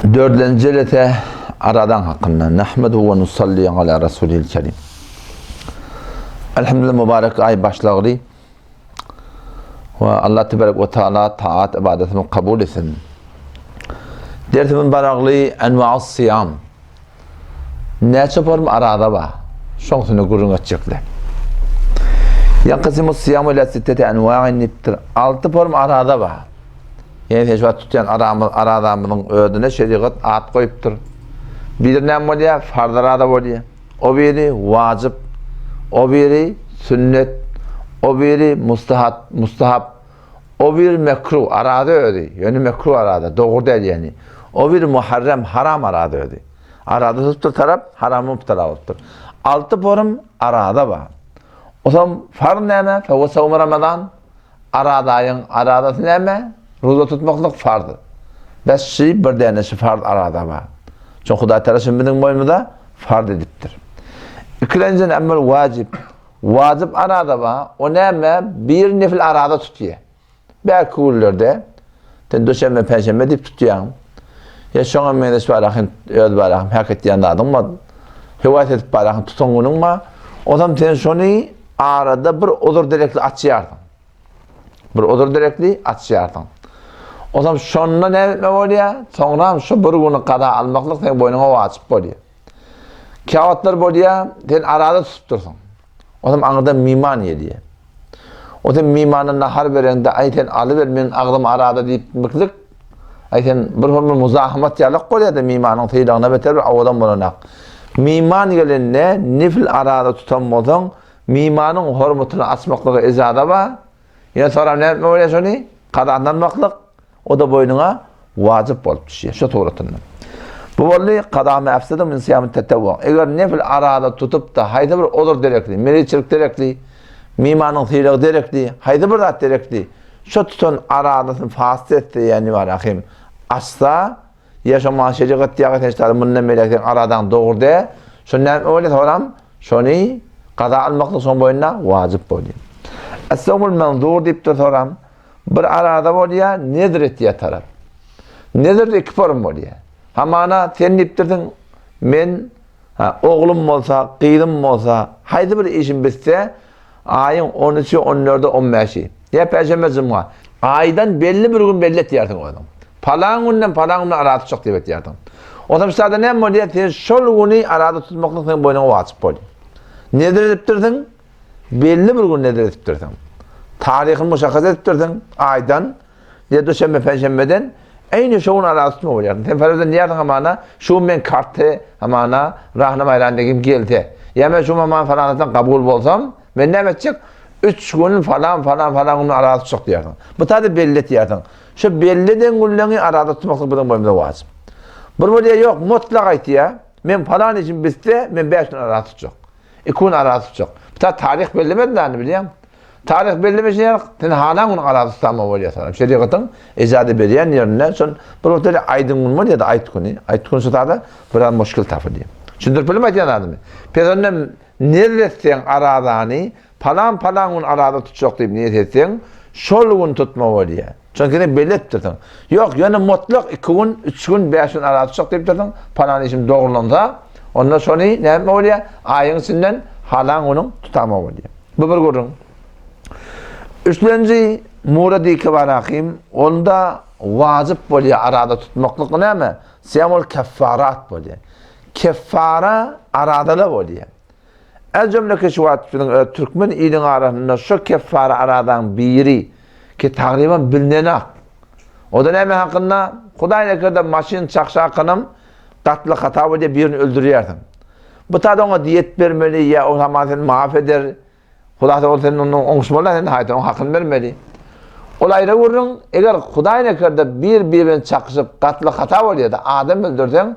Dördlenji jelese Aradan hakynda. Nahmedu we nusalli ala rasulil kerim. Elhamdülillah mübarek ay başlagly. We Allah tebarek we taala taat ibadetini kabul etsin. Dersimiz baragly enwa'us siyam. Näçe form arada bar? Şoň üstünde gürrüň etjekler. Ýankysymu siýamu ila sitteti enwa'in diýipdir. 6 form arada bar. Ýene sen şu wagt tutýan aramyz, arazamyzyň özüne şerigat at goýupdyr. Biri näme bolýar? Farz araza bolýar. O biri wajyp, o biri sünnet, o biri mustahat, mustahap, o biri mekruh, araza özi. Ýöne mekruh araza, dogry däl ýani. O biri muharrem, haram araza özi. Araza tutupdyr tarap, harama mübtela bolupdyr. Alty forum araza bar. Osam farz näme? Fewe sawm Ramazan. Aradaýyň aradasy näme? Ruza tutmaklyk farz. Bes şi bir däne şi farz arada bar. Çünki Hudaý Teala şuny biziň boýnumyza farz edipdir. Ikilenjiden emmel wajib. Wajib arada bar. O näme? Bir nefil arada tutýar. Belki günlerde sen duşenbe, penşenbe diýip tutýaň. Ýa şoňa meňzeş barahyn öz barahyn hak etýän zadyň bar. Höwes edip barahyn tutan günüň bar. Ozam sen şony arada bir uzur derekli açýarsyň. Bir uzur derekli açýarsyň. Ozam şonda näme etme bolýar? Soňram şu bir güni kaza almaklyk seň boýnuňa wajyp bolýar. Käwagtlar bolýar, sen arada tutup dursuň. Ozam aňyrdan miman gelýär. O sen mimana nahar bereňde, aý sen alyber, meň agzym arada diýipmiklik, aý sen bir hol muzahymat ýalak bolýar-da mimanyň sylagyna beter bir owadan bolanak. Miman gelende nefil arada tutan bolsaň, mimanyň hormatyny açmaklyga ijaza bar. Ýöne soram näme etmek bolýar şony? Kazanlanmaklyk. O-da boýnuňa wajyp bolup düşýär şu suratynda. Bu boldy kadamy efsede min siýamy tetewwu. Eger nefil arada tutup-da haýsy bir ozur derekli, meriçilik derekli, mimanyň sylagy derekli, haýsy bir zat derekli, şo tutan aradasyny fasyt etse, ýagny barahym açsa, ýa şo maňa şerigat diýýär, sen şeýle mundan beýläk seň aradaň dogry däl, şo näme bolýar soram, şony gaza almaklyk şoň boýnuna wajyp bolýar. Es-sawmul menzur diýipdir soram. Bir arada bolýar, nezr etýär tarap. Nezrde iki form bolýar. Hamana sen diýipdirsiň, men ha, oglum bolsa, gyzym bolsa, haýsy bir işim bitse, aýyň 13-i, 14-i, 15-i. Ýa perşenbe, jumga. Aýdan belli bir gün belli etýärsiň özüň. Palan günden palan güne arada tutjak diýip etýärsiň. Onsoň şu taýda näme bolýar? Sen şol güni arada tutmaklyk seň boýnuňa wajyp bolýar. Nezr edipdirsiň, Belli bir gün nedir edipdirsiň. Taryhyny muşakkas edipdirsiň, aýdan, ýa duşenbe, penşenbeden, eýni şo gün arada tutma bolýarsyň. Sen farazdan diýýärsiň hamana, şu gün men karty, hamana, rahna baýran degim gelse, ýa men şu gün hamana falan zatdan kabul bolsam, men näme etjek? Üç gün falan, falan, falan gün arada tutjak diýýärsiň. Bu taýda belli etýärsiň. Şu belli eden günleňi arada tutmaklyk biziň boýnumyza wajyp. Bir bolýar, ýok, mutlak aýtýar, men falan işim bitse, men bäş gün arada tutjak. Iki gün ara tutjak. Bu ta taryh bellemedi dany bilýäň. Taryh bellemeşi ýaly sen halan gün ara tutsam bolýar sana. Şerigatyň ejady berýän ýerinde şon bir wagt öyle aýdyň gün bolýar da aýt güni. Aýt gün şu tada biraz muşkil tapylýar. Düşündirip bildim aýtýan zadymy. Pes onda nezr etseň arazany palan palan gün araza tutjak diýip niýet etseň şol gün tutma bolýar. Çünki sen belli etdirsiň. Ýok, ýöne mutlak 2 gün, 3 gün, 5 gün ara tutjak diýip dursuň, palan işim dogrulansa, onda şony näme bolýar? Aýyň içinden halan günüň tutama bolýar. Bu bir gürrüň. Üçlenji murady kibarahim, onda wajyp bolýar arada tutmaklyk näme? Siýamul keffarat bolýar. Keffara aradala bolýar. El jümleki şu wagt biziň öz türkmen iliň arasynda şu keffara aradaň biri ki tagryban bilinenak. O da näme hakynda? Hudaý nekerde maşyn çakşakynam gatly hata bolýar birini öldürýärsiň. Bu tada oňa diýet bermeli ýa o zaman seni maaf eder. Hulasa ol sen ondan oňuşmaly sen haýta oň hakyny bermeli. Ol aýra gürrüň, eger Hudaý nekerde bir bir bilen çakyşyp gatly hata bolýar da adam öldürseň,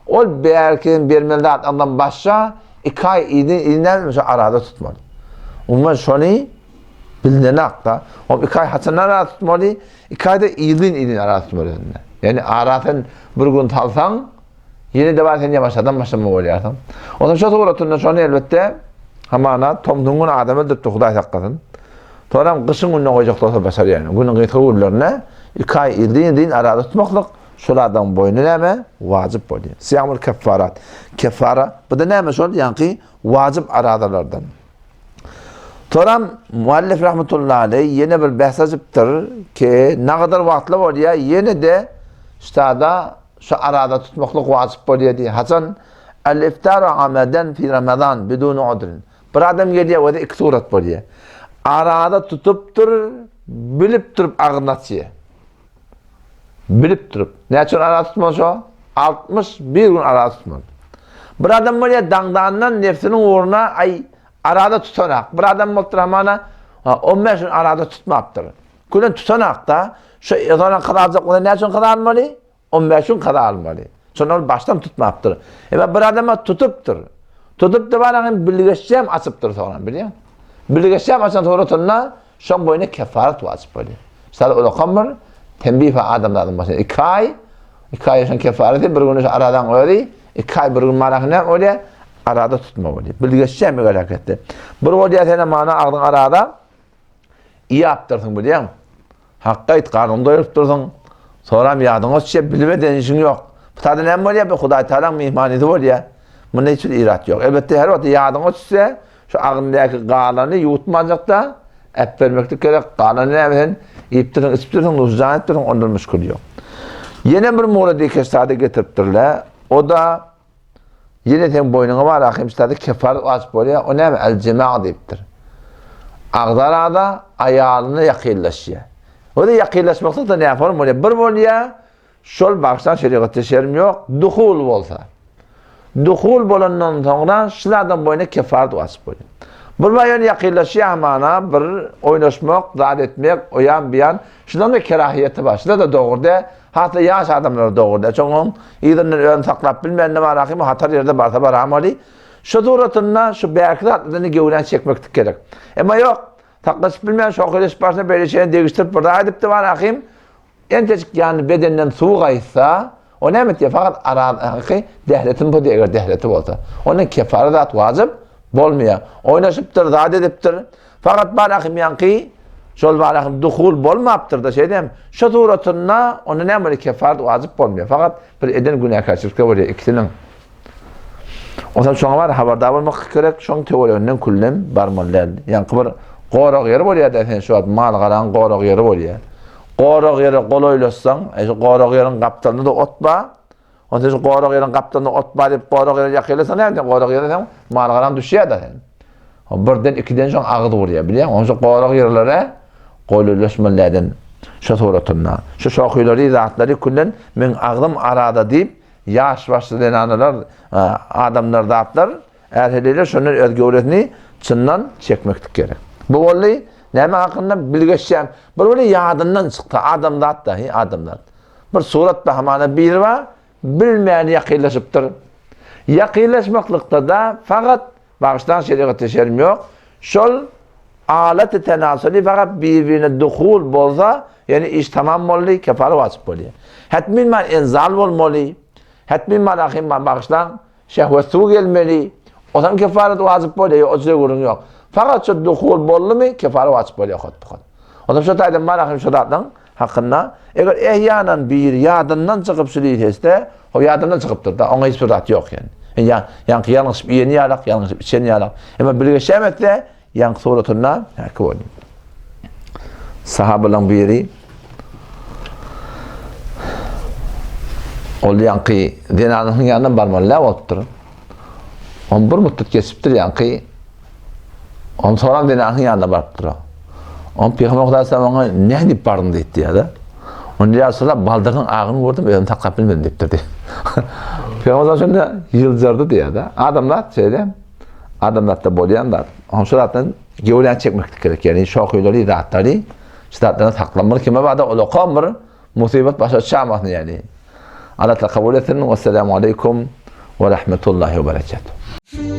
ol bärki bermeli zat ondan başga iki aý yzy yzyndan şu arada tutmaly. Umuman şony bilinenak-da. Ol iki aý haçandan arada tutmaly? Iki aýda yzyn yzyn arada tutmaly özünde. Ýani ara sen bir gün salsaň, Ýene-de bar sen ýabaşadan başlama bolýarsyň. Ondan şo suratynda şony elbetde hamana tomsuň güni adam öldüripdir Hudaý saklasyn. Soňam gyşyň gününe goýjak bolsa başarýar. Günüň gysga günlerine iki aý yzyn-yzyn arada tutmaklyk. Şol adamyň boýnuna näme? Wajyp bolýar. Syýamul keffarat. Keffara, bu-da näme şol? Ýaňky wajyp arazalardan. Soram muallif rahmetullahi aleý ýene bir bäs açypdyr ki, nagadar wagtly bolýar, ýene-de ştada şu araza tutmaklyk wajyp bolýar diýýär. Haçan el-iftaru amadan fi Ramazan bidun udrin. Bir adam gelýär, o-da iki surat bolýar. Araza tutupdyr, bilip durup agzyny açýar. Bilip durup. Näçe gün araza tutmaly şo? 61 gün araza tutmaly. Bir adam bolýar daňdandan nefsiniň ugruna aý araza tutanak. Bir adam bolupdyr hamana 15 gün araza tutmapdyr. Külen tutanak-da, şu ezana kaza aljak bolsa näçe gün kaza almaly? 15 gün kaza almaly. Şonda ol başdan tutmapdyr. Emma bir adama tutupdyr. Tutup-da bara hem bilgeşjem açypdyr soňra, bilýäň? Bilgeşjem açan suratynda Şoň boýuna kefaret wajyp bolýar. Mysal ulakan bir tembih bar adamzadyň başyna. Iki aý, iki aý şoň kefareti, bir gün şu aradan özi, iki aý bir gün manaky näme bolýar? Arada tutma bolýar. Bilgeşçämi hereketde. Bir bolýar sen mana agzyň arada iýapdyrsyň bilýäň. Hakka aýt, garnyňy doýurypdyrsyň. Soram ýadyňa düşýär, bilip eden işiň ýok. Bu taýda näme bolýar? Bu Hudaý Tagalaň myhmanyzy bolýar. Munda hiç bir irat ýok. Elbetde her wagt ýadyňa düşse, Şu agyndaky galany ýuwutmanjak-da, äpbermeklik gerek. Galany näme sen iýipdirsiň, içipdirsiň, nuşjan edipdirsiň, ondan müşgil ýok. Ýene bir murady keşsade getiripdirler. O-da ýene seň boýnuňa bar ahym ştada kefaret wajyp bolýar. O näme? El-jema diýipdir. Agzarada aýalyna ýakynlaşýar. O-da ýakynlaşmakda-da näme form bolýar? Bir bolýar, Şol bagşdan şerigatda şerim ýok, duhul bolsa. Duhul bolandan soňra şul adam boýuna kefaret wajyp bolýar. Bir baýan ýakynlaşýar hamana bir oýnaşmak, zat etmek, oýan buýan, şundan-da kerahiýeti bar. Şunda-da dogry däl, has-da ýaş adamlara dogry däl. Çünki onuň yzyndan özüni saklap bilmände bar ahym, hatar ýerde barsa baramaly. Şu suratynda şu bärki zatlardan göwräni çekmeklik gerek. Emma ýok, saklaşyp bilmän şoheleşip barsa beýle şeýle degişdirip bir zat edipdi bar ahym, Entejik ýany bedenden suw gaýtsa, o näme etýär? Fakat aradaky dehletini bozýar, eger dehleti bolsa. Ondan kefara zat wajyp bolmaýar. Oýnaşypdyr, zat edipdir. Fakat bar ahim ýaňky şol bar ahim duhul bolmapdyr-da şeýdem. Şo suratynda onda näme bolýar? Kefara wajyp bolmaýar. Fakat bir eden günäkärçilikde bolýar ikisiniň. Onsoň şoňa bar habardar bolmak gerek, şoň töwereginden küllem barmaly däl. Ýaňky bir gorag ýeri bolýar-da, sen şu wagt mal-garaň gorag ýeri bolýar. Gorag ýere golaýlaşsaň, e, şu gorag ýeriň gapdalynda-da ot bar. Onsoň şu gorag ýeriň gapdalynda ot bar diýip gorag ýere ýakynlaşsaň näme sen gorag ýere sen mal-garaň düşýär-de sen. Birden ikiden şoň agyz urýar, bilýäňmi? Onsoň şu gorag ýerlere golaýlaşmaly däl şu suratynda. Şu şohylary, zatlary küllen meň agzym arada diýip Ýaş başly zenanalar, adamlar zatlar, är-heleýler şondan öz göwresini çyndan çekmeklik gerek. Bu boldy, näme hakynda bilgeşýän, bir boldy ýadyndan çyksa, adamzat dahi, adamzat. Bir surat bahamana biri bar, bilmän ýakynlaşypdyr. Ýakynlaşmaklykda-da fakat bagyşlaň şerigatda şerim ýok, şol alaty tenasuly fakat bir-birine duhul bolsa, ýöne iş tamam boldy, kefara wajyp bolýar. Hetmin bar enzal bolmaly, hetmin bar ahim bar bagyşlaň, şehwet suwy gelmeli, ondan kefaret wajyp bolýar, ýok, o jüre gürrüň ýok. Fakat şu duhul boldumy, kefara wajyp bolýar hotbuhot. Ondan şu taýdan bar ahim şu zatlaryň hakynda, eger ehýanan biri ýadyndan çykyp şu diýse, o ýadyndan çykypdyr-da, oňa hiç bir zat ýok ýani. Ýa, ýaňky ýalňyşyp iýeni ýalak, ýalňyşyp içeni ýalak. Emma bilgeşem etse, ýaňky suratynda häki bolýar. Sahabalaryň biri ol ýaňky zenanyň ýanyna barmaly däl bolupdyr. On bir muddat geçipdir ýaňky On soran zenanyň ýanyna barypdyr. On Pygamber Hudaý sallam oňa nädip bardyň diýipdi ýa-da. On ýa Resulallah baldyrynyň agyny gördüm, özümi saklap bilmedim diýipdir diýip. Pygamber sallam şonda ýyljardy diýýär-de. Adamzat şeýle. Adamzatda bolýan zat. On şu zatdan gewrän çekmeklik gerek. Ýagny şohylary, zatlary şu zatlardan saklanmaly. Kime barda olakan bir musybat başa çamasyn ýagny. Allah kabul etsin. Wessalamu aleýkum we rahmetullahi we berekatuh.